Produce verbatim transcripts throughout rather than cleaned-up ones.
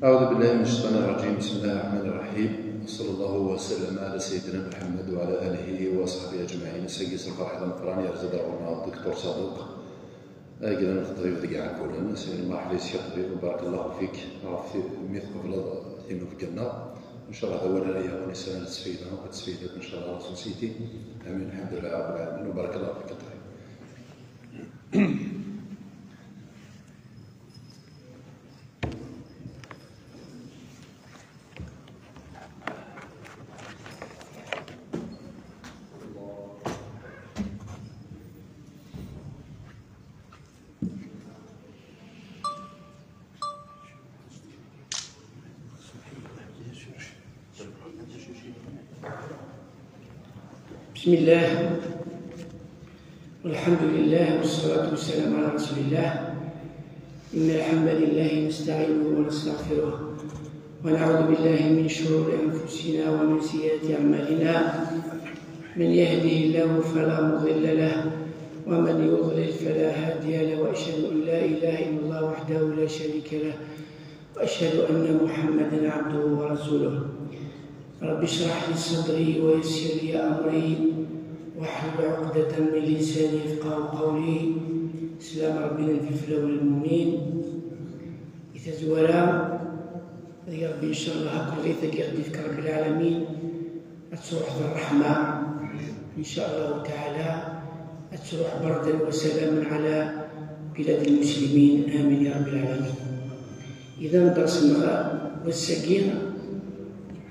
أعوذ بالله من الشيطان الرجيم. بسم الله الرحمن الرحيم. وصلى الله وسلم على سيدنا محمد وعلى آله وصحبه أجمعين. Ass-agi s lferḥ d ameqqran yerza-d ar ɣur-neɣ Dr Saduq, aglan n ṭṭbib deg Iɛekkuren. Sidi, merḥba yes-k a ṭṭbib, barakallahu fik ɣef mi tqebleḍ tinubga-nneɣ. Ncallah d awal ara yaɣen isran n tesfayda akked tesfaydat, ncallah, Rasul Sidi. Amin, lḥemdulillah rabbil alamin, wa barakallahu fik a ṭṭbib. بسم الله، والحمد لله، والصلاة والسلام على رسول الله. إن الحمد لله نستعينه ونستغفره، ونعوذ بالله من شرور أنفسنا ومن سيئات أعمالنا. من يهده الله فلا مضل له، ومن يضلل فلا هادي له، وأشهد أن لا إله إلا الله وحده لا شريك له، وأشهد أن محمدا عبده ورسوله. رب اشرح لي صدري ويسر لي أمري واحلل عقدة من لساني يفقهوا قولي. Slam Rebbi n lfifla ula lmumin. Di tazwara, ad Rebbi, ncallah, akked ɣit-agi i ɣ-d-ifka Rebbi lɛalamin, ad truḥ d ṛṛeḥma, ncallah taɛala, ad truḥ بردا وسلاما على بلاد المسلمين. آمين يا رب العالمين. Idan, dars-nneɣ wass-agi,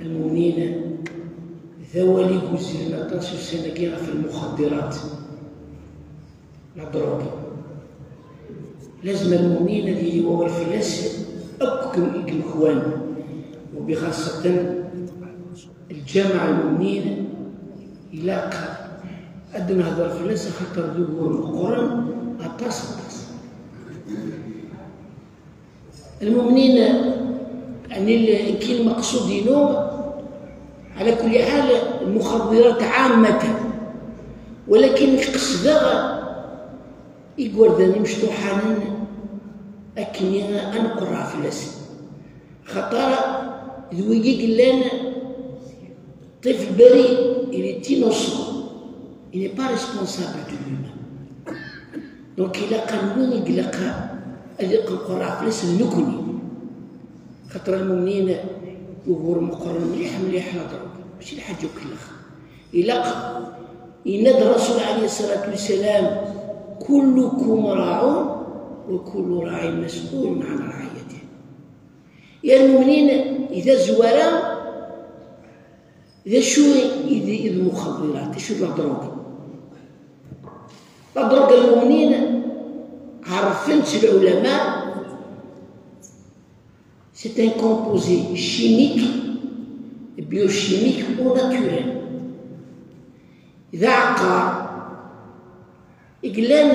a lmumnin, d awal i yuzzilen aṭas ussan-agi ɣef lmuxaddirat, la drogue. Lazem a lmumnin ad yili wawal fell-as akk i yemekwan, u bixaṣṣaten lǧameɛ a lmumnin, ilaq ad nehder fell-as, axaṭer d ugur meqqren aṭas, aṭas. Lmumnin, يعني, ال-، كي المقصود إنه، على كل حال، المخدرات عامة، ولكن قصدغ igerdan imecṭuḥanen akken ad nqerreɛ fell-asen. Xaṭer d wigi i yellan طفل بريء, il est innocent, il n'est pas responsable de lui-même. Donc, ilaq a win i ilaq ad iqqen qerreɛ fell-as d nekni. Xaṭer a lmumnin, ugur meqqren mliḥ, mliḥ la drogue. Mačči d lḥaǧa akk ilaq. Ilaq, yenna-d Rasul alayhi ṣṣalatu wassalam: كلكم راع وكل راع مسؤول عن رعيته. Ya lmumnin, i tazwara, d acu i d, i d lmuxaddirat, d acu d la drogue? La drogue, a lmumnin, ɛerfen-tt lɛulama, c'est un composé chimique, biochimique ou naturel. D aɛeqqar i yellan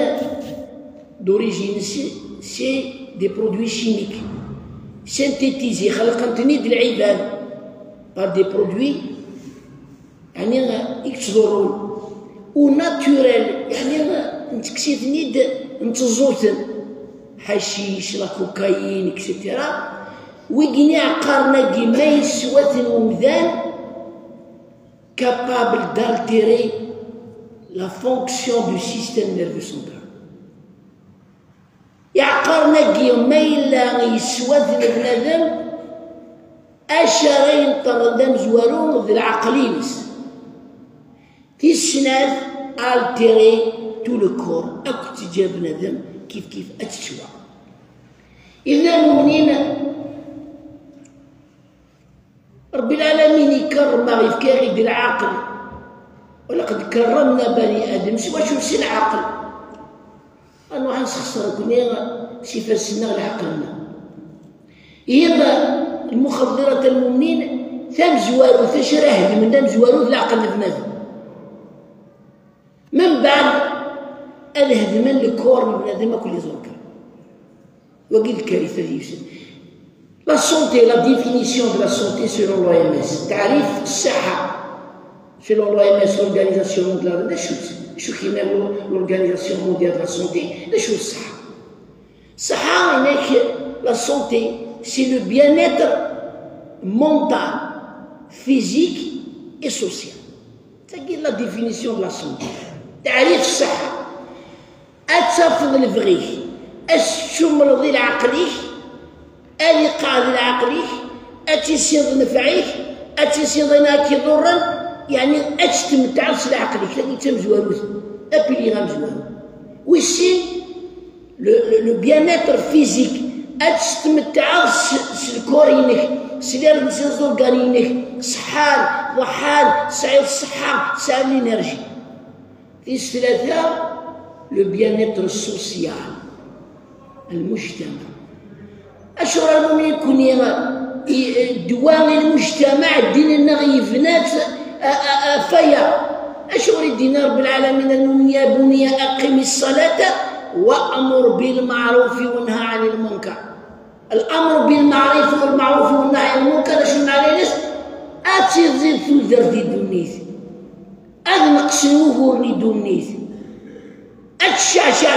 d'origine, c'est, c'est des produits chimiques synthétisés, xelqen-ten-id lɛibad par des produits, yeɛni, i yettḍurrun, u naturel, yeɛni, nettekkes-iten-id, netteẓẓu-ten, ḥacic, la cocaïne, et cetera. Wigini ɛeqqaren-agi ma yeswa-ten umdan, capable d'altérer la fonction du système nerveux central. Iɛeqqaren-agi ma yella yeswa-ten bnadem, acu ara yenṭerren d amezwaru d lɛeql-ines. Tis snat, altérer tout le corps, akk teǧǧa bnadem kif kif ad tettwa. Idan, a lmumnin, Rebbi lɛalamin ikerrem-aɣ, yefka-aɣ-id lɛaqel. ولقد كرمنا بني آدم, s wacu? S lɛaqel. Ad nruḥ ad nessexṣer akk-nni s ifassen-nneɣ, lɛaqel-nneɣ. Ihi, lmuxaddirat a lmumnin, tamezwarut, acu ara hedmen d amezwaru d leɛqel n bnadem. Membeɛd ad hedmen le corps n bnadem akk les organes. Wagi d lkarita deg-sen. La santé, la définition de la santé selon l'O M S. Taɛrif ṣṣeḥḥa selon l'O M S, l'Organisation Mondiale, d acu-tt? Acu k-yenna l'Organisation Mondiale de la Santé? D acu ṣṣeḥḥa? Ṣṣeḥḥa, inek, la santé, C'est le bien-être mental, physique et social. Tagi la définition de la santé. Teɛrif ṣṣeḥḥa. Ad tafeḍ lebɣi-k, ad s-tcumreḍ i lɛeql-ik, ad iqeɛɛed lɛeql-ik, ad tissineḍ nnfeɛ-ik, ad tissineḍ ayen ara k-iḍurren, yeɛni ad testmettɛeḍ s lɛeql-ik, tagi d tamezwarut, apili amezwaru. Wis sin, le, le, le bien-être physique, ad testmettɛeḍ s, s lkor-inek, s les organes-inek, ṣeḥḥan, ḍeḥḥan, tesɛiḍ ṣṣeḥḥa, tesɛiḍ l'énergie. Tis tlata, le bien-être social, المجتمع. Acuɣer a lmumin nekkni, i, ddwa i lmujtamaɛ, ddin-nneɣ yebna-t a, a, a, ɣef waya? Acuɣer i d-yenna Ṛebbi lɛalamin a lmumin: يا بني أقم الصلاة وأمر بالمعروف وانه عن المنكر. الأمر بالمعروف والمعروف والنهي عن المنكر, acu lmeɛna-ines? Ad tiẓid tudert di ddunit, ad neqsen wuguren i ddunit, ad tecceɛceɛ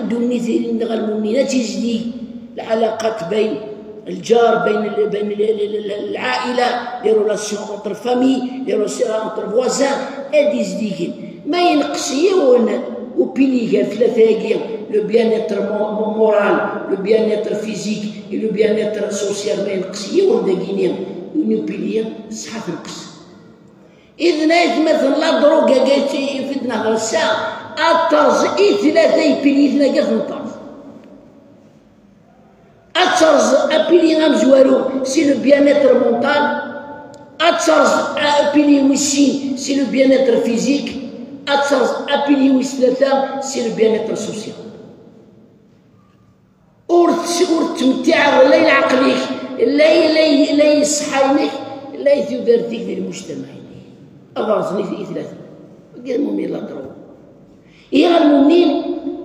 ddunit-nneɣ a lmumin, ad tizdig العلاقات بين الجار, بين ال-, بين ال-, ال-, ال-, العائلة, les relations entre famille, les relations entre voisins, ad izdigen. Ma yenqes yiwen upili gar tlata-agi, le bien-être mo-, mo-, moral, le bien-être physique et le bien-être social, ma yenqes yiwen dagini, yiwen upili, ṣṣeḥḥa tenqes. Idan aytmaten, la drogue-agi i t-, i t-id-nehder ass-a, ad terẓ i tlata ipiliten-agi ad ten-terẓ. Ad terẓ apili amezwaru, c'est le bien-être mental. Ad terẓ apili wis sin, c'est le bien-être physique. Ad terẓ apili wis tlata, c'est le bien-être social. Ur tt-, ur tettmettiɛeḍ la i lɛeql-ik, la i, la i, la i ṣṣeḥḥa-inek, la i tudert-ik di lmujtamaɛ-inek. Ad rẓen i, i tlata. Wagi d lmumin la drogue. Ihi a lmumin,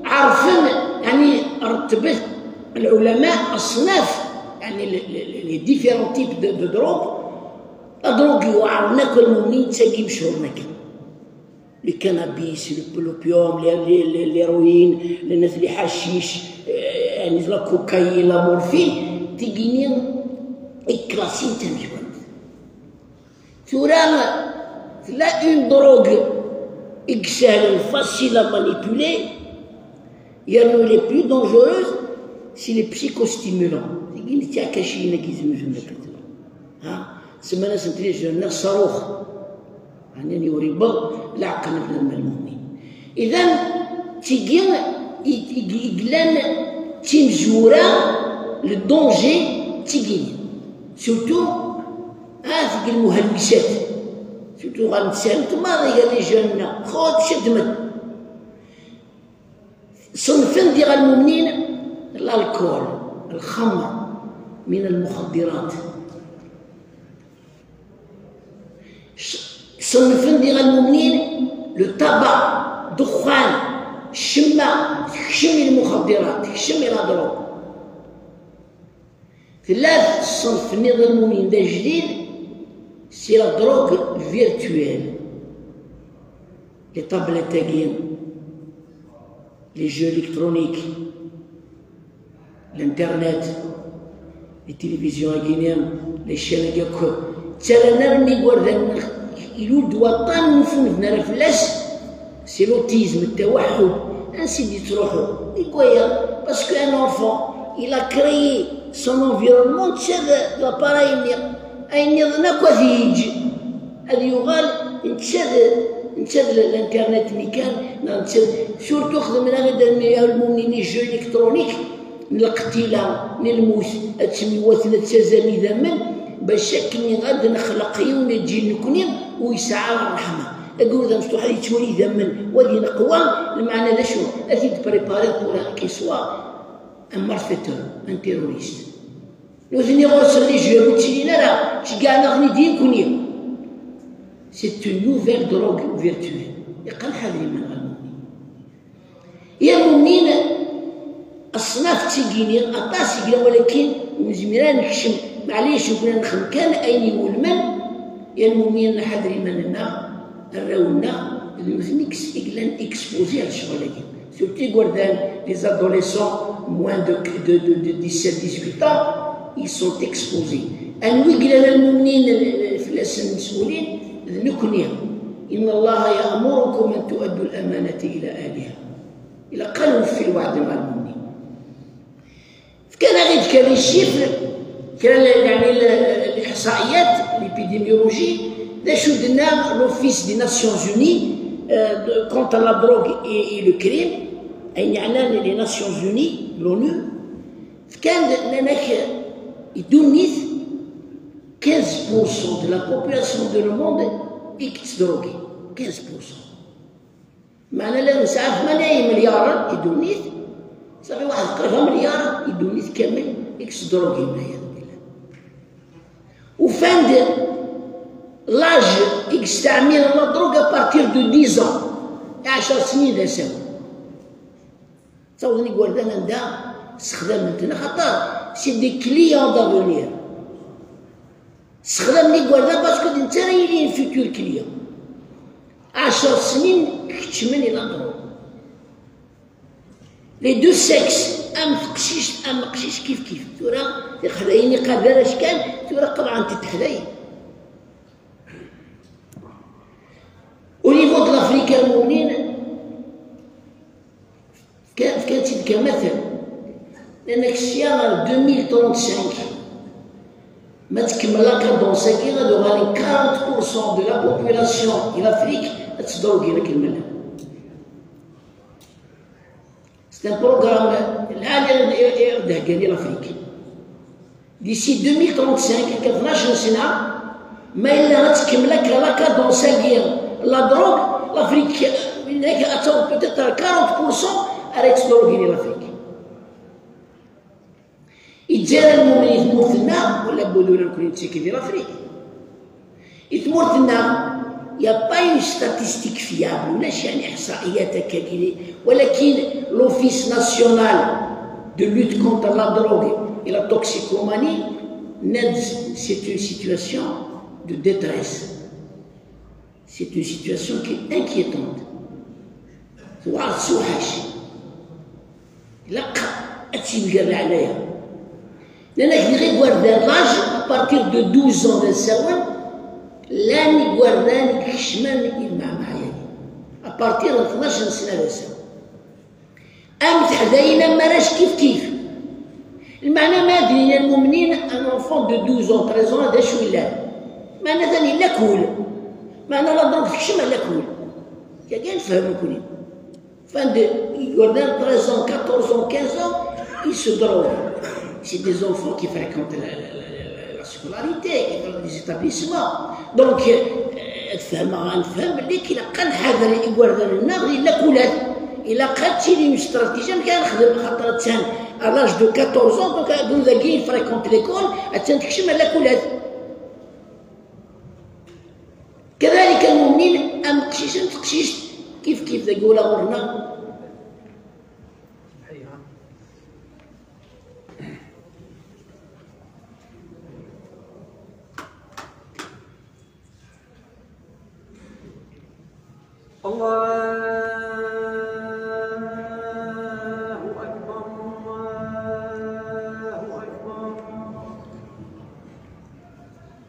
ɛerfen, yeɛni rettbet lɛulama aṣnaf, yeɛni le, le, le, les différents types de, de drogue. La drogue yuɛren akk a lmumin, d tagi mechuren akka. Le cannabis, le, l'opium, le, le, le, l'héroïne, le, le, le hashish, euh, la cocaïne, la morphine, tigini i klasin tamezwarut. Tura, tella une drogue i isehlen, facile à manipuler, yernu les plus dangereuses, c'est les psychostimulants. Tigini d tiɛkaciyin-agi zmuzun. Ha? Semman-asent les jeunes neɣ ṣṣarux. Ɛni ur iwwiḍ leɛqel n lmumin. Idan, d tigi i, i, i yellan d timezwura, le danger d tigini. Surtout, ah, deg lmuhalwisat. Surtout ɣer nettat, maḍi gar les jeunes, xud, ceddmet. Ṣenfen diɣ a lmumin l'alcool, الخمر, من المخدرات. Ṣenfen diɣ a lmumin le tabac, ddexxan, ccemma, tekcem i lmuxeddirat, tekcem i la drogue. Tella ṣṣenf nniḍen a lmumin d ajdid, c'est la drogue virtuelle. Les tablettes-agi, les jeux électroniques, l'internet, les télévisions-agi-nni, les chaînes-agi akk, ttalan armi igerdan, ilul-d waṭṭan ur ffunzen ara fell-as, c'est l'autisme, ttawaḥḥud. Ansi d-yettruḥu? Deg waya, parce qu'un enfant, il a créé son environnement, netta d l'appareil-nni. Ayen nniḍen akk ad t-yeǧǧ. Ad yuɣal netta d, netta d l'internet-nni kan, neɣ netta d, surtout xedmen-aɣ-d a lmumin les jeux électroniques, n lqetila, n lmut, ad ttemwaten, ad ttazalen idammen, bac akken ad nexleq yiwen n lǧil nekni ur yesɛi ara ṛṛeḥma. Aggur d amecṭuḥ ad yettwali idammen, wa ad ineqwa, lmeɛna d acu? Ad t-id-prépariḍ tura, qu'il soit un malfaiteur, un terroriste. Nutni ɣur-sen les jeux ur ttilin ara, ceggɛen-aɣ-ten-id i nekni. C'est une nouvelle drogue virtuelle. Iqqen ḥader iman ɣer lmumin. Ya lmumin, aṣnaf d tigini, aṭas i yella, walakin ur nezmir ara nekcem, maɛlic, nekni ad nexdem kan ayen iwulmen. Ya lmumin, nḥader iman-nneɣ, arraw-nneɣ, d nutni i yellan exposés ar ccɣel-agi. Surtout igerdan, les adolescents, moins de, de, de, de dix-sept, dix-huit ans, Ils sont exposés. Anwi i yellan lmumnin fell-asen mes'ulin? D nekni. إن الله يأمركم أن تؤدوا الأمانة إلى أهلها. Ilaq ad newfi lweɛd مع المؤمنين. Fkan-aɣ-d kra n les chiffres, kra n, yeɛni, l-, l-, الإحصائيات, l'épidémiologie, d acu d-tenna l'Office des Nations Unies, euh, de, contre la drogue et, et le crime, ayen yeɛnan les Nations Unies, l'ONU, fkan-d, nnan-ak, i ddunit, quinze pour cent de la population de le monde i yettdrugi. Quinze pour cent. Meɛna la nesɛa tmanya imelyaren i ddunit, safi waḥed qrib amelyar i ddunit kamel i yettdrugin, والعياذ بالله. Ufan-d l'âge i yesteɛmilen la drogue à partir de dix ans, ɛecr snin d asawen. Ttawḍen igerdan anda ssexdamen-ten, axaṭer c'est des clients d'avenir. Ssexdamen igerdan parce que d netta ara yilin futur client. Ɛecr snin keččmen i la drogue. Les deux sexes, am teqcict, am uqcic, kif kif. Tura tixdayin iqad arrac kan, tura qeḍɛent-d teḥdayin. Au niveau de l'Afrique, المؤمنين, fkan-, fkan-tt-id kamatal. Nnan-ak sya ɣer deux mille trente-cinq, ma tkemmel la cadence-agi, ad uɣalen quarante pour cent de la population i l'Afrique ad ttdrugin akken ma llan. C'est un programme lɛali i, i, i d-heggan i l'Afrique. D'ici deux mille trente-cinq, akka tnac sna, ma yella ad tkemmel akka la cadence-agi, la drogue, l'Afrique, euh, ad taweḍ peut-être à quarante pour cent ara yettdrugin i l'Afrique. Izzayriyen lmumin i tmurt-nneɣ, wala budura nekkni nettaki di l'Afrique. I tmurt-nneɣ, y a pas une statistique fiable, ulac, yeɛni, iḥṣaiyat akka-agi, walakin l'Office national de lutte contre la drogue et la toxicomanie, nnan-d, c'est une situation de détresse. C'est une situation qui est inquiétante. Tewɛer tessewḥac. Ilaq ad tt-id-ger leɛnaya. Nnan-ak diɣ igerdan, l'âge, à partir de douze ans d asawen, llan igerdan i ikecmen i lmeɛmɛa-agi. À partir n tnac n sna d asawen. Am teḥdayin am arrac kif kif. Lmeɛna ma ad d-nini lmumnin, un enfant de douze ans, treize ans, d acu yellan? Meɛna atan yella kul. Meɛna la drogue tekcem ala kul. Kagi ad nefhem nekkni. Fin de, igerdan treize ans, quatorze ans, quinze ans, ils se droguent. C'est des enfants qui fréquentent la, la, la, la, la scolarité, qui font des établissements. Donc, euh, ad fehmeɣ, ad nefhem belli ilaq ad nḥader igerdan-nneɣ di lakulat. Ilaq ad tili une stratégie amek ara nexdem, xaṭer attan à l'âge de quatorze ans, donc, euh, dagi il fréquente l'école, attan tekcem ar lakulat. Kadalik lmumin, am teqcict, am teqcict, kif kif dagi ula ɣur-neɣ. الله أكبر، الله أكبر.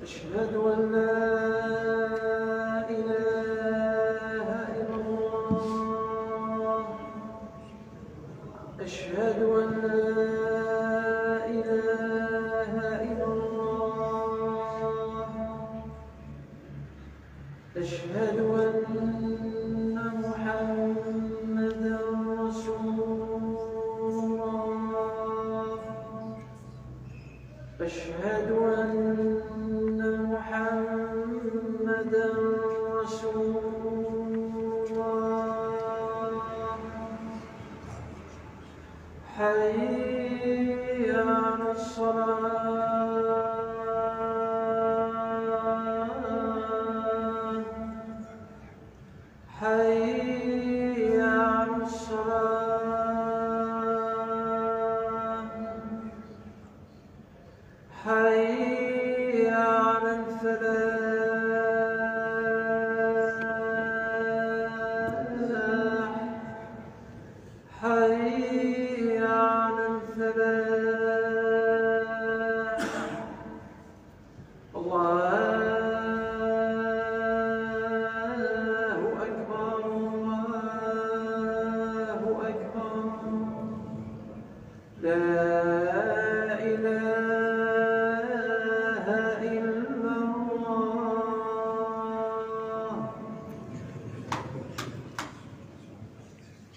أشهد أن لا إله إلا الله. أشهد أن لا إله إلا الله. أشهد أن محمدا رسول الله. أشهد أن محمدا رسول الله. حي على الصلاة. حي على الصلاة. حي على الفلاح. حي على الفلاح.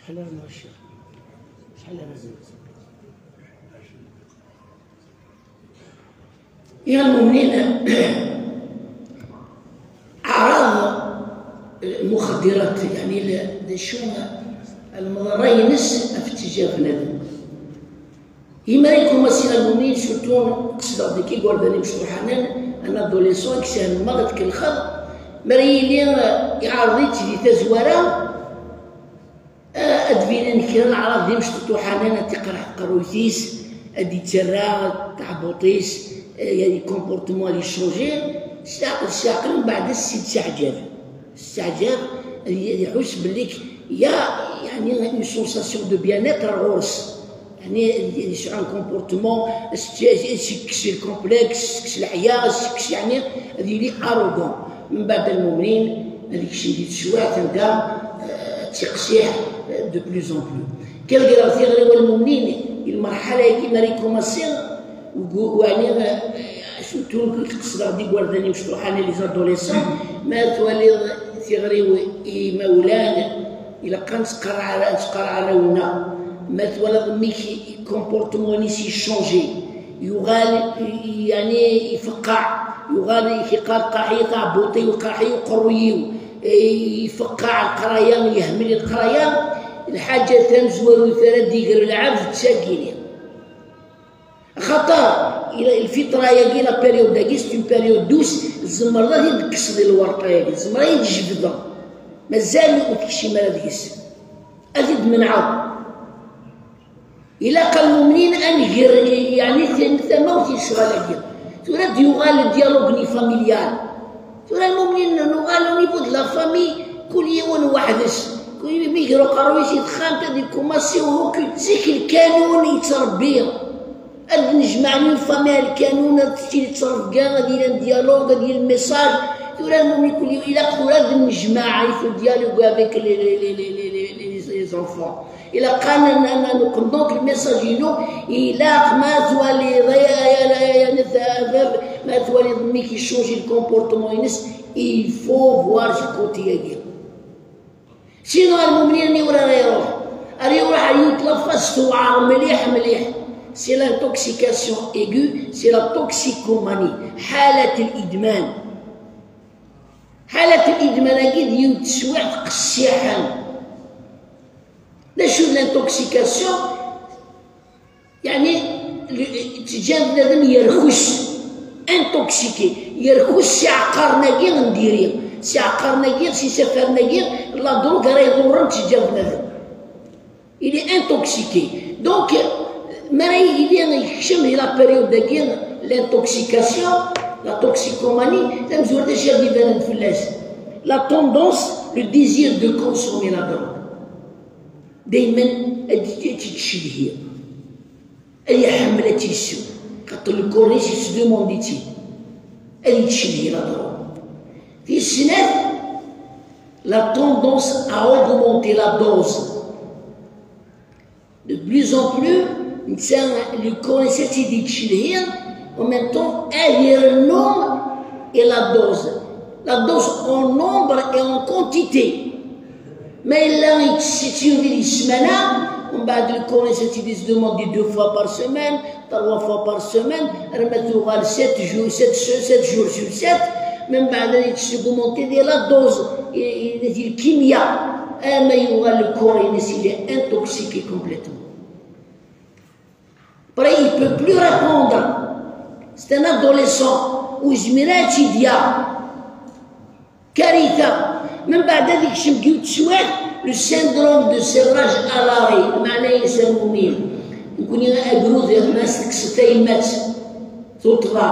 شحال انا الشيخ؟ شحال انا زوج؟ يا المؤمنين، اعراض المخدرات، يعني ال- شو المضرين في التجاه بنادم. Imar-a i kumasin lmumin, surtout qesdeɣ deg igerdan imecṭuḥanen, un adolescent i yesɛan merra tkelxeḍ, mi ara yili iɛreḍ-itt di tazwara, ad d-binen kra n leɛraḍ d imecṭuḥanen, ad tiqerreḥ tqerruyt-is, ad d-itterra taɛbuṭ-is, les comportements ad yechangi, s leɛqel s leɛqel mbeɛd ad s-id-teɛǧab. Teɛǧab, ad iḥuss belli ya, yeɛni, une sensation de bien-être ar ɣur-s. Yeɛni ad yesɛu un comportement, ad s-yekkes le complexe, ad s-yekkes leḥya, ad s-yekkes, yeɛni, ad yili arrogant. Mbeɛd lmumnin ad yekcem di teswiɛt anda ad tiqsiḥ de plus en plus. Kan greɣ tiɣri wa lmumnin, i lmerḥala-agi mi ara ikumaṣi, weɛni, surtout qesdeɣ d igerdan imecṭuḥanen, les adolescents, ma twaliḍ tiɣri-w i imawlan, ilaq ad nettqerreɛ arraw-nneɣ. Ma twalaḍ mmi-k comportement-is yechangi, yuɣal, yeɛni, ifeqqeɛ, yuɣal iqerqeḥ-iyi taɛbuṭ-iw, iqerqeḥ-iyi uqerruy-iw, ifeqqeɛ leqraya, yehmel leqraya, lḥaǧa tamezwarut ara d-iger lɛebd d tagini. Axaṭer lfitra-agi, la période-agi, c'est une période douce, tzemreḍ ad t-id-tekkseḍ i lwerṭ-agi, tzemreḍ ad t-id-tjebdeḍ. Mazal ur tekcim ara deg-s. Ad t-id-tmenɛeḍ. Ilaq a lmumnin ad nger, yeɛni, tamawt i lecɣal-agi. Tura ad d-yuɣal le dialogue-nni familial. Tura lmumnin nuɣal au niveau de la famille, kul yiwen weḥd-s. Kul yiwen mi iger uqerruy-is i texxamt, ad ikumaṣi uhu kul zik lkanun yettrebbi. Ad d-nejmeɛ une famille ar lkanun, ad tettili ttrebga, ad yili un dialogue, ad yili message. Tura lmumnin kul yiwen, ilaq tura ad nejmeɛ, il faut dialoguer avec les, les, les enfants. Ilaq ad n- n- n- donc le message-inu, ilaq ma twaliḍ, ay- ay- ay- ay- ay- ma twaliḍ mmi-k yechangi le comportement-ines, il faut voir ce côté-agi. Sinon, a lmumnin, mi ur ara iruḥ, ara iruḥ ar yiwet la phase tewɛer mliḥ mliḥ. C'est l'intoxication aiguë, c'est la toxicomanie, حالة الإدمان. حالة الإدمان-agi d yiwet teswiɛt qessiḥen. D acu d l'intoxication? Yeɛni, teǧǧa bnadem yerkes, intoxiqué, yerkes s iɛeqqaren-agi n diri, s iɛeqqaren-agi, s isafaren-agi, la drogue ara iḍurren teǧǧa bnadem. Il est intoxiqué. Donc, mi ara yili yekcem di la période-agi, l'intoxication, la toxicomanie, tamezwarut d acu ara d-ibanen fell-as? La tendance, le désir de consommer la drogue. Daymen ad yettcedhi, ad iḥemmel ad tt-yessew, xaṭer le corps-is yettdemandi-tt-id, ad yettcedhi la drogue. Tis snat, la tendance à augmenter la dose. De plus en plus, netta, le corps-is ad tt-id-yettcedhi, en même temps ad irennu i la dose. La dose en nombre et en quantité. Ma yella yettett yiwet di ssmana, mbeɛd le corps-is ad tt-id-yesdemandi deux fois par semaine, trois fois par semaine, arma tuɣal sept jours, sept, sept jours sur sept, mbeɛd ad yettcedhi, augmenter di la dose, di lkimya, ama yuɣal le corps-ines il est intoxiqué complètement. Après, il peut plus répondre. C'est un adolescent, ur yezmir ara ad tt-id-yaɣ. Karita. Mbeɛd ad yekcem deg yiwet teswiɛt, le syndrome de serrage à l'arrêt, lmeɛna-ines a lmumnin. Nekni agrud, ma s-tekkseḍ tayemmat, tuṭṭḍa,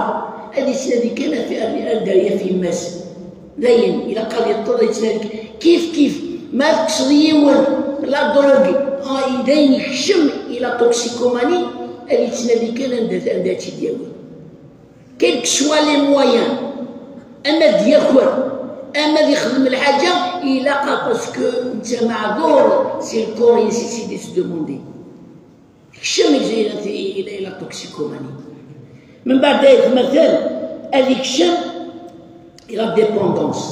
ad yettnadi kan anda ara yaf yemma-s. Dayen, ilaq ad yeṭṭeḍ, yettnadi kan. Kif kif, ma tekkseḍ yiwen la drogue, ah, dayen yekcem i la toxicomanie, ad yettnadi kan anda, anda ad tt-id-yawi. Quels que soient les moyens, ama ad yaker, ama ad yexdem lḥaǧa, ilaq, parce que netta meɛdur, c'est le corps-ines i s-id-yettdemandi. Tekcem i la toxicomanie. Mbeɛd ay atmaten, ad yekcem i la dépendance.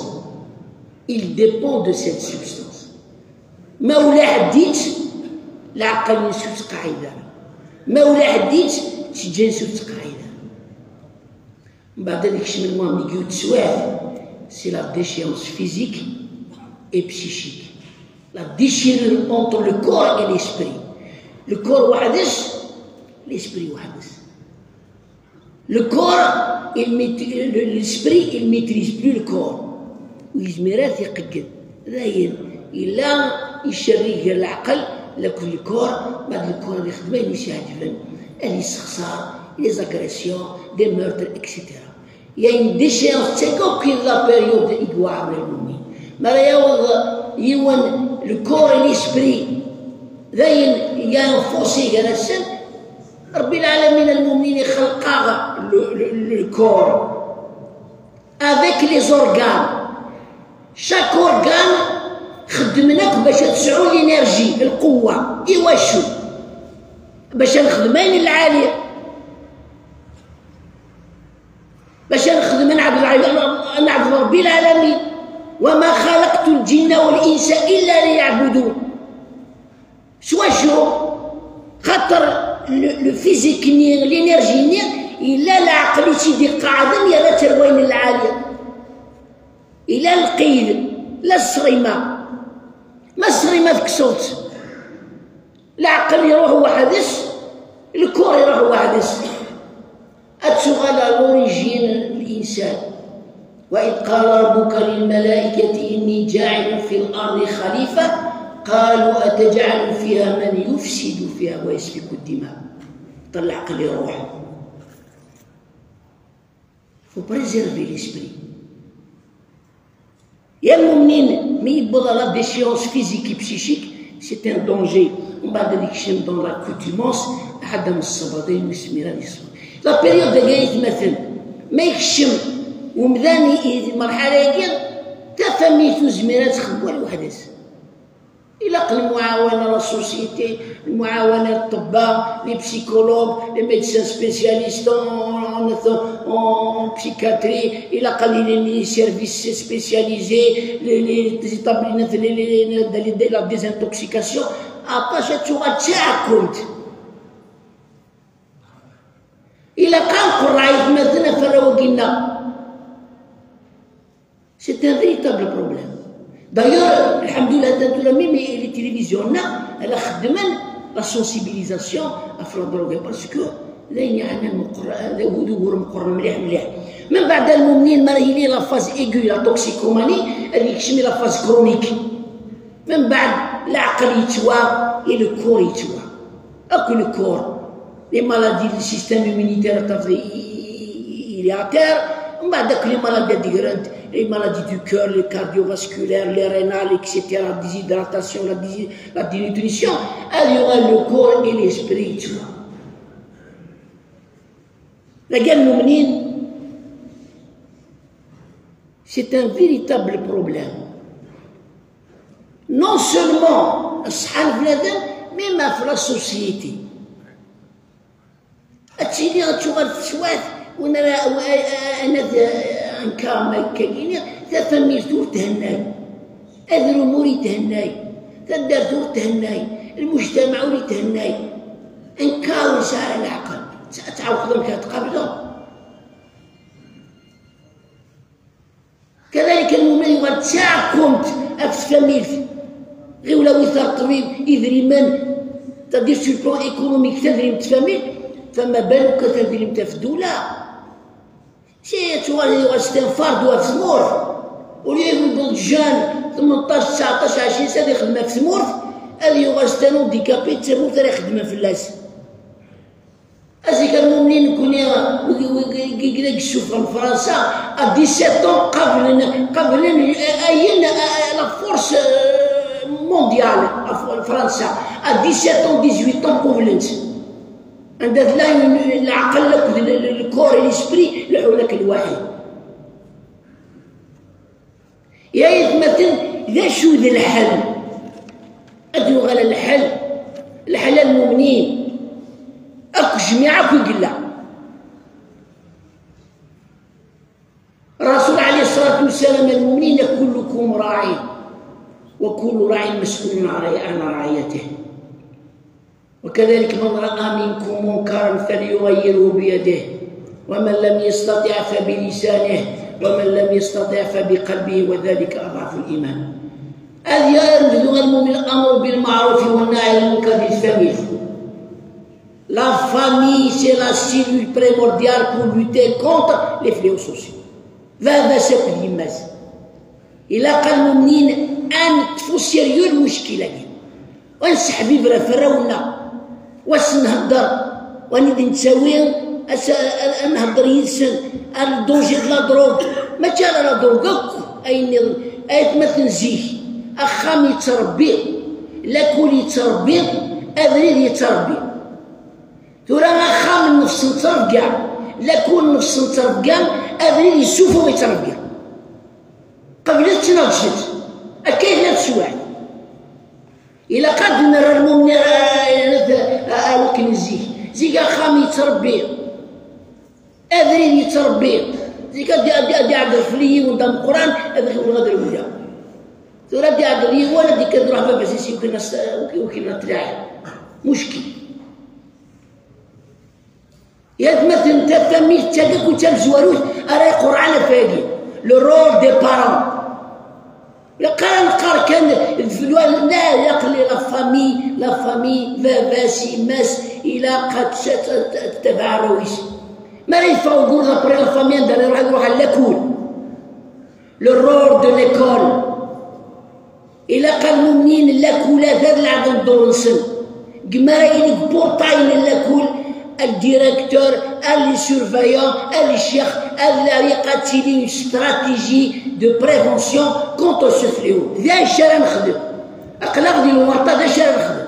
Il dépend de cette substance. Ma ulaḥedd-itt, leɛqel-nnes ur ttqeɛɛid ara. Ma ulaḥedd-itt, ttejja-nnes ur ttqeɛɛid ara. Mbeɛd ad ikcem lmuhemmi deg yiwet teswiɛt, c'est la déchéance physique et psychique. La déchirure entre le corps et l'esprit. Le corps weḥd-s, l'esprit weḥd-s. Le corps, il maîtri-, le- l'esprit, il maîtrise plus le corps. Ur yezmir ara ad t-iqegged. Dayen, yella icerrig gar leɛqel akked le corps, ma d le corps ad ixdem ayen i s-iɛeǧben, ad yessexṣar, les agressions, des meurtres, et cetera. Il y a une déchéance, c'est comme que la période i yewɛer lmumin. Mi ara yaweḍ yiwen, le corps et l'esprit, dayen, il y a un fossé gar-asen, Rebbi lɛalamin, lmumin ixleq-aɣ le, le, le corps avec les organes. Chaque organe xeddmen akk bac ad tesɛu l'énergie, lqewwa. Iwacu? Bac ad nexdem ayen n lɛali. Bac ad nexdem ad neɛbed, ad neɛbed Rebbi lɛalamin. وما خلقت الجن والإنس إلا ليعبدون. S wacu? Xaṭer le, le physique-nni, l'énergie-nni, yella leɛqel i tt-id-iqeɛden, yerra-tt ar wayen n lɛali. Yella lqid, la ṣṣrima. Ma ṣṣrima tekkseḍ-tt, leɛqel iruḥ weḥd-s, le corps iruḥ weḥd-s. Ad tuɣal à l'origine n l'insan. وإذ قال ربك للملائكة إني جاعل في الأرض خليفة قالوا أتجعل فيها من يفسد فيها ويسفك الدماء. Ṭṭal leɛqel iruḥ. Faut préserver l'esprit. Ya lmumnin, mi yewweḍ à la déchéance physique et psychique, c'est un danger. Mbeɛd ad ikcem dans l'accoutumance, ḥedd am ṣṣber, d ayen ur yezmir ad yeṣber. La période-agi ay atmaten, ma ikcem umdan i, i lmerḥala-agi, tafamilt ur tezmir ad texdem walu weḥd-s. Ilaq lemɛawana, la société, lemɛawana, ṭṭebba, les psychologues, les médecins spécialistes en, en, en psychiatrie, ilaq ad ilin les services spécialisés, les, les, les établissements, les, les, les, les, la désintoxication. Aṭas ad tuɣal d taɛkumt. Ilaq ad nqerreɛ aytmaten ɣef warraw-agi-nneɣ. C'est un véritable problème. D'ailleurs, lḥemdullah, atan tura même les télévisions-nneɣ, ad xeddmen la sensibilisation ɣef la drogue, parce que d ayen yeɛnan meqqer, d ugur meqqren mliḥ, mliḥ. Membeɛd, a lmumnin, mi ara yili la phase aiguë, la toxicomanie, ad yekcem la phase chronique. Membeɛd, leɛqel yettwaɣ, et le corps yettwaɣ. Akk le corps, les maladies du système immunitaire, tafeḍ, il est à terre. Mbeɛd akk les maladies ad d-grent, les maladies du cœur, les cardiovasculaires, les rénales, et cetera, déshydratation, la, dési-, la dénutrition, ad yuɣal le corps et l'esprit yettwaɣ. Dagi a lmumnin, c'est un véritable problème. Non seulement ṣṣeḥḥa n bnadem, mais ɣef la société. Ad tili ad tuɣal teswiɛt win ara, anad, anka ma akka-gini, tafamilt ur thennay, adrum ur ithennay, taddart ur thennay, lmujtamaɛ ur ithennay. Anka ur yesɛi ara leɛqel, ad tɛawqeḍ amek ad tqableḍ. Kadalik, lmumin yuɣal d taɛkumt ɣef tfamilt. Ɣiwel awit ar ṭṭbib, idrimen, c'est-à-dire sur le plan économique, tadrimt n tfamilt, fama baluk tadrimt ɣef ddula. Si tuɣal yuɣal c'est un fardeau ɣef tmurt. Au lieu yewweḍ jeune, tmenṭac, tseɛṭac, ɛecrin sna ad ixdem ɣef tmurt, ad yuɣal c'est un handicapé, d tamurt ara ixeddmen fell-as. Azik, a lmumnin, nekkni, wigi, wigi, wigi i d-isuffɣen Fransa, à dix-sept ans, qablen, qablen, euh, ayen, euh, la force, euh, mondiale, à F-, Fransa. À dix-sept ans, dix-huit ans, qublen-tt. Anda tella leɛqel akked le, le, le corps et l'esprit, leḥḥun akk lwaḥid. Ya aytmaten, d acu d lḥel? Ad yuɣal lḥel, lḥel a lmumnin, akk jmiɛ akk i yella. Rasul ɛalayhi ṣṣalatu wassalam, a lmumnin, كلكم راع وكل راع مسؤول عن رعيته. وكذلك من رأى منكم منكرا فليغيره بيده، ومن لم يستطع فبلسانه، ومن لم يستطع فبقلبه، وذلك أضعف الإيمان. هذه المؤمن الأمر بالمعروف والنهي عن المنكر في الفاميلي. La famille, c'est la cellule primordiale pour lutter contre les fléaux sociaux. Baba-s akked yemma-s. Ilaq lmumnin ad neṭṭef au sérieux lmuckil-agi, ad nesseḥbiber ɣef warraw-nneɣ, wa s-nhedder, wa n-id-nettawi, ad nhedder yid-sen ar le danger de la drogue, mačči ala la drogue akk, ayen nniḍen, aytmaten zik, axxam yettrebbi, lakul yettrebbi, abrid yettrebbi. Tura axxam nnefs n ttrebga, lakul nnefs n ttrebga, abrid yessufuɣ yettrebga. Qeblet-tt neɣ ǧǧet-tt. Akka i tella teswiɛt. Ilaq ad d-nerr lmumni ar wakken zik. Zik axxam yettrebbi, abrid yettrebbi. Zik ad d-iɛedder fell-i yiwen d ameqqran, ad ɣiwleɣ ad rewleɣ. Tura ad d-iɛedder yiwen, ad d-ikkad ruḥ baba-s, iwkin-as, iwkin-as tlaɛi. Muckil. Yatmaten, tafamit d tagakun tamezwarut ara iqurɛen ɣef wagi, le rôle des parents. Ilaq ara neqqar kan d fell-, la, ilaq la famille, la famille, baba-s, yemma-s, ilaq ad ttabaɛ arraw-is. Mi ara yeffeɣ ugur d après la famille, anda ara iruḥ? Ad iruḥ ɣer lakul. Le rôle de l'école. Ilaq lmumnin n lakul ad lɛebden ddur-nsen. Deg mi ara yili deg portail n lakul, ad directeur, ad les surveillants, ad ccix, ad lariq, ad tili une stratégie de prévention contre ce fléau. D acu ara nexdem? Aql-aɣ di lwerṭa, d acu ara nexdem?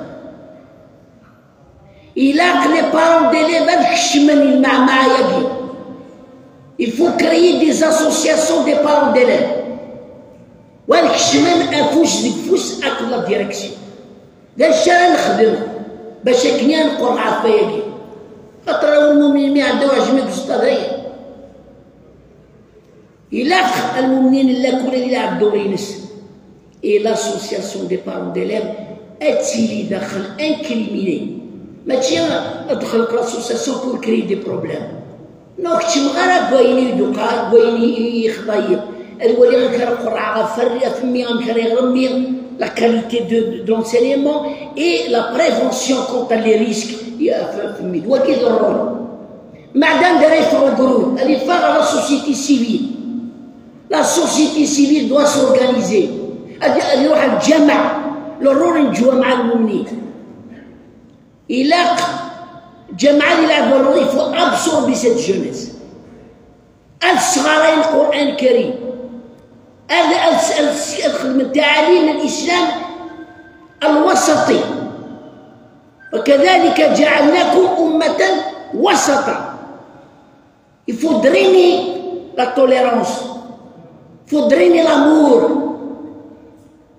Ilaq les parents d'élèves ad kecmen i lmeɛmaɛ-agi. Il faut créer des associations des parents d'élèves. Wa ad kecmen afus deg ufus akked la direction. D acu ara nexdem bac akken ad neqqur ɣef wayagi? Xaṭer awal n umyimi ɛedda uɛejmi deg uẓeṭṭa dayen. Ilaq lmumnin n lakul ad ilɛeb ddur-ines. Et l'association des parents d'élèves ad tili daxel incriminée. Mačči ad txelq l'association pour créer des problèmes. Non, keččmeɣ ara deg wayen i d-uqeɛ, deg wayen i, i yexḍa-yi. Ad waliɣ amek ara qerɛeɣ ɣef, ɣef mmi, amek ara iɣer mmi, la qualité de, de l'enseignement et la prévention contre les risques ɣef, ɣef mmi. D wagi d rôle. Meɛna anda ara yeffeɣ ugrud? Ad yeffeɣ ɣer la société civile. La société civile doit s'organiser. Ad, ad iruḥ lǧameɛ, le rôle n ǧwameɛ lmumnin. Ilaq lǧameɛ ad ilɛeb rôle, il faut absorber cette jeunesse. Ad sɣarayen Lqur'an Karim. Ad, ad, ad, ad xedmen taɛlim n Lislam الوسطي. وكذلك جعلناكم أمة وسطا. Il faut drainer la tolérance. Il faut drainer l'amour.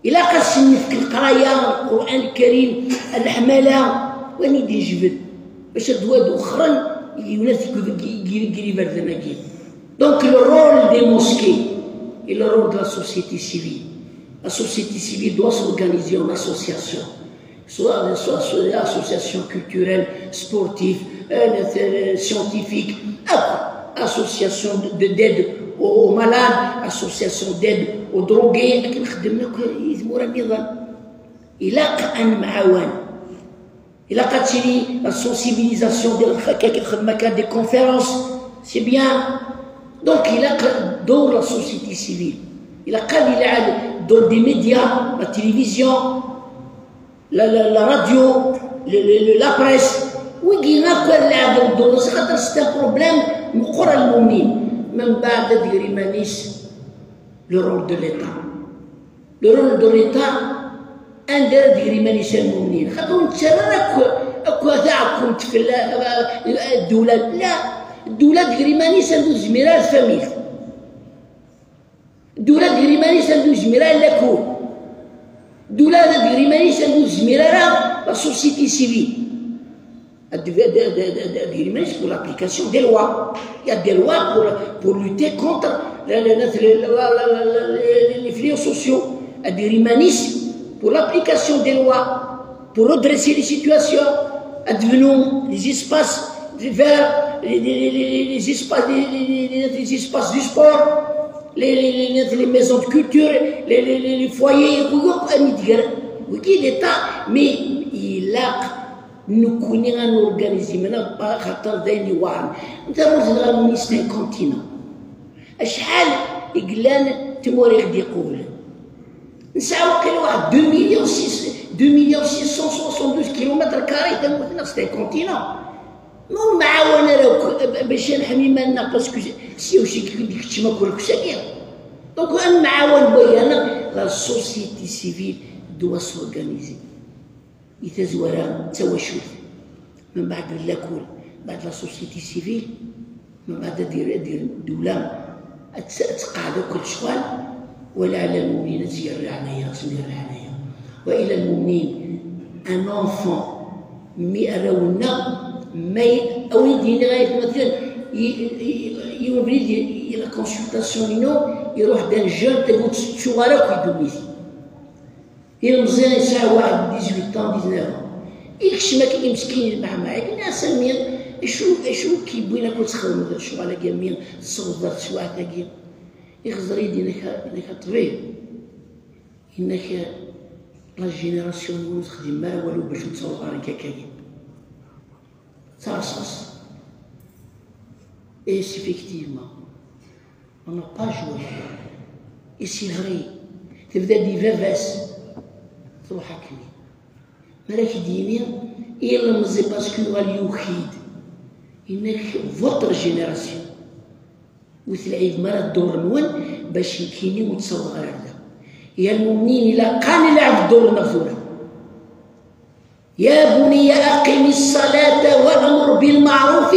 Ilaq ad sen-nefk leqraya, Lqur'an Lkarim, leḥmala, win i d-yejbed. Bac ad wad uxren, yiwen ad deg iberdan-agi. Donc le rôle des mosquées et le rôle de la société civile. La société civile doit s'organiser en association. Soit, soit, soit association culturelle, sportive, euh, scientifique, association de, d'aide aux, aux malades, association d'aide aux drogués, akken xeddmen akk i tmura nniḍen. Ilaq ad nemɛawan. Ilaq ad tili la sensibilisation, des, des conférences, c'est bien. Donc, ilaq ddur la société civile. Ilaq ad ilɛeb ddur des médias, la télévision, la, la, la radio, le, le, le, la presse. Wigi akk ad lɛebden ddur-nsen, xaṭer c'est un problème meqqer a lmumin. Mbeɛd ad d-ger iman-is le rôle de l'État. Le rôle de l'État, anda ara d-ger iman-is a lmumin? Xaṭer ur nettarra ara akk, akk taɛkumt fell-, ddula. La, ddula ad d-ger iman-is anda ur tezmir ara tfamilt. Ddula ad d-ger iman-is anda ur yezmir ara lakul. Ddula ad d-ger iman-is anda ur tezmir ara la société civile. Ad d-ger iman-is pour l'application des lois. Il y a des lois pour, pour lutter contre la, la, les fléaux sociaux. Ad d-ger iman-is pour l'application des lois, pour redresser les situations, advenons les espaces verts, les, les, les, les espaces, les, les, les, les espaces du sport, les, les, les, les maisons de culture, les, les, les, les foyers, وكي l'État, mais il a نكوني غنورغانيزي من خاطر داين يوعن. انت مرزي غير مونيستان كونتينا. اشحال يقلان تموري غدي يقوبل نسعى وقيل واحد deux millions six deux millions six cent soixante-douze kilomètres carrés تمورتنا c'est un continent. ما معاون راك باش نحمي مالنا parce que si aussi كنت كنت ما كل كساكيا. Donc un معاون بيانا la société civile doit s'organiser. يتزورا توشوف من بعد لاكول بعد la société civile من بعد دير دير دولة تقعد كل شغل. ولا على المؤمنين تير عنايا تمير عنايا. وإلى المؤمنين un enfant مي أراونا ما أو يديني غاية مثلا يوبري la consultation ينو يروح دان جون تقول تشوغارا كي دوميتي. Ilmeẓyan yesɛa waḥed dix-huit ans, dix-neuf ans. Ikcem akka imeskin lmeɛma, akken a Sami, acu, acu k-yewwin akk ad txedmeḍ lecɣal-agi mi tessewḍeḍ ɣer teswiɛt-agi? Ixẓer-iyi-d, yenna-k, yenna-k a ṭṭbib, yenna-k la génération-nwen ur texdim ara walu bac ur tessawḍeḍ ara akka-agi. D taɣṣaṣt. Et effectivement, on n'a pas joué. Et c'est vrai. Tebda di baba-s. Truḥ akken. Mi ara k-d-yini, ilemẓi parce que yuɣal yuki-d. Yenna-k votre génération. Ur telɛibem ara dduṛ-nwen bac nekkini ur ttawḍeɣ ara ar da. Ya lmumnin, ilaq ad nelɛeb dduṛ-nneɣ tura. يا بني أقم الصلاة وأمر بالمعروف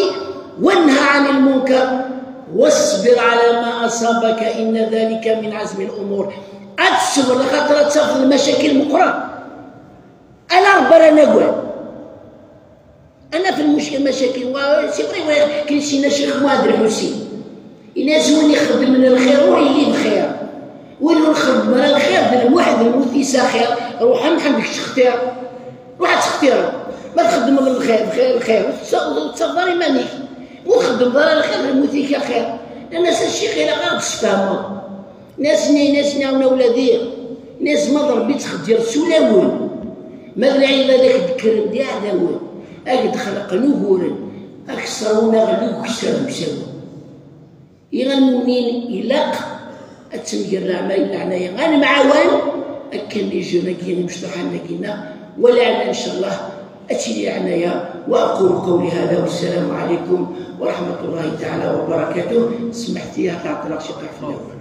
وانه عن المنكر واصبر على ما أصابك إن ذلك من عزم الأمور. Ad tṣebreḍ axaṭer ad tafeḍ lmacakil meqqren. Ala Ṛebbi ara nagad. Ana في المشكل مشاكل و c'est vrai ولا كريستينا الشيخ معاذ الحسين. Yenna-as win ixeddmen lxir ur yelli bxir. Win ur nxeddem ara lxir d lmuḥ d lmut-is axir. Ruḥ a Mḥend kečč xtir. Ruḥ ad textireḍ. Ma txeddmeḍ lxir, lxir, lxir, ur tettaweḍ, ur tettaweḍ ara iman-ik. Ma ur txeddmeḍ ara lxir d lmut-ik axir. Nnan-as a ccix ilaq ad ɣ-d-tesfehmeḍ. Nnan-as nnan-as nniɣ a wladi, nnan-as ma d Ṛebbi ttxeddmeḍ s ulawen. Ma d lɛibad ad k-d-kkren d iɛdawen. Ad k-d-xelqen uguren. Ad k-sserwun aɣelluy deg ukessar d usawen. Iɣallen-nni ilaq ad tenger leɛmay n leɛnaya ad nemɛawan akken les jeunes-agi imecṭuḥen-agi-nneɣ wala ɛla ncallah ad tili leɛnaya. وأقول قولي هذا والسلام عليكم ورحمة الله تعالى وبركاته. سمحتي تعطلق شي قاع في الأول.